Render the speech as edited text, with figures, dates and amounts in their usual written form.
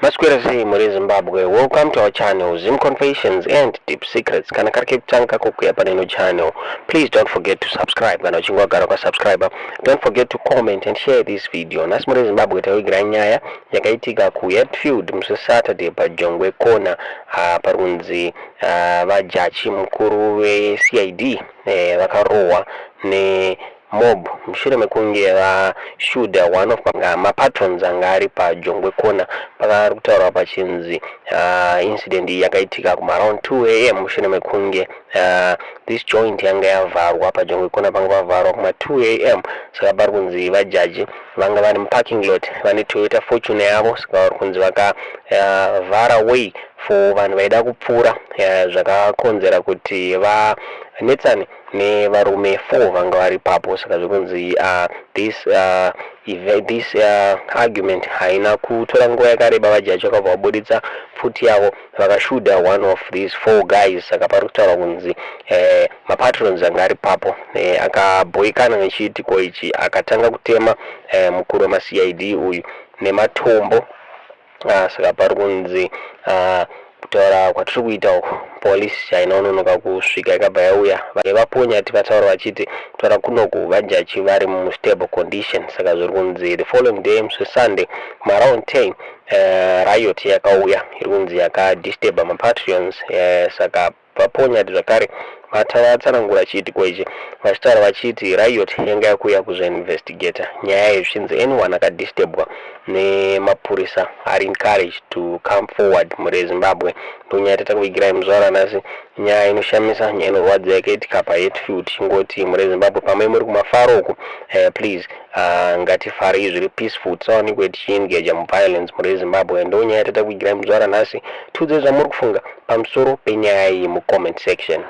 Maswera sei muri Zimbabwe? Welcome to our channel, Zim Confessions and Deep Secrets. Kana kari kekutanga kukuya paneno channel, please don't forget to subscribe. Kana uchinge wagara ukasubscribe, don't forget to comment and share this video. Nhasi muri Zimbabwe tavigira nyaya yakaitika kuHatfield musi Saturday paJongwe Corner. Pari kunzi vaJachi mukuru veCID vakarohwa ne mob mushure mekunge vashuta one of mapatrons anga ari paJongwe Corner. Pakari kutaurwa pachinzi incident iyi yakaitika kumaaround 2 a.m. mushure mekunge this joint yanga yavharwa paJongwe Corner, panga pavharwa kuma2 a.m. Saka pari kunzi vajaji vanga vari muparking lot vane Toyota Fortuner yavo, saka vari kunzi vakavhara way for vanhu vaida kupfuura, zvakakonzera kuti vanetsane nevarume 4 vanga vari papo. Saka zvekunzi this argument haina kutora nguva yakareba, vajaji vakabva vabuditsa pfuti yavo, vakashuta one of these four guys. Saka pari kutaura kunzi mapatrons anga ari papo akabhoikana nechiitiko ichi, akatanga kutema mukuru wemaCID uyu nematombo. Saka pari kunzi kutaura kwatiri kuita uku, polisi haina kunonoka kusvika, ikabva yauya. Vaponya vataura vachiti kutaura kunoku vajachi vari mustable condition. Saka zviri kunzi the following day, musi Sunday, maaround 10, riot yakauya iri kunzi yakadisturba mapatrons. Saka vaponyati zvakare vatsanangura chiitiko ichi vachitaura vachiti riot yanga yakuuya kuzoinvestigata nyaya iyi, zvichinzi anyone akadisturbwa nemapurisa ari encouraged to come forward. Muri Zimbabwe, ndonyaya tatakuvigirai muzuva ranhasi, nyaya inoshamisa, nyaya inorwadza yakaitika paHatfield. Chingoti muri Zimbabwe, pamwe muri kumafaro uku, please, ngatifarei zviri peaceful, tisawanikwe tichiengaja muviolence. Muri Zimbabwe, ndonyaya tatakuvigirai muzuva ranhasi. Tiudze zvamuri kufunga pamusoro penyaya iyi mucomment section.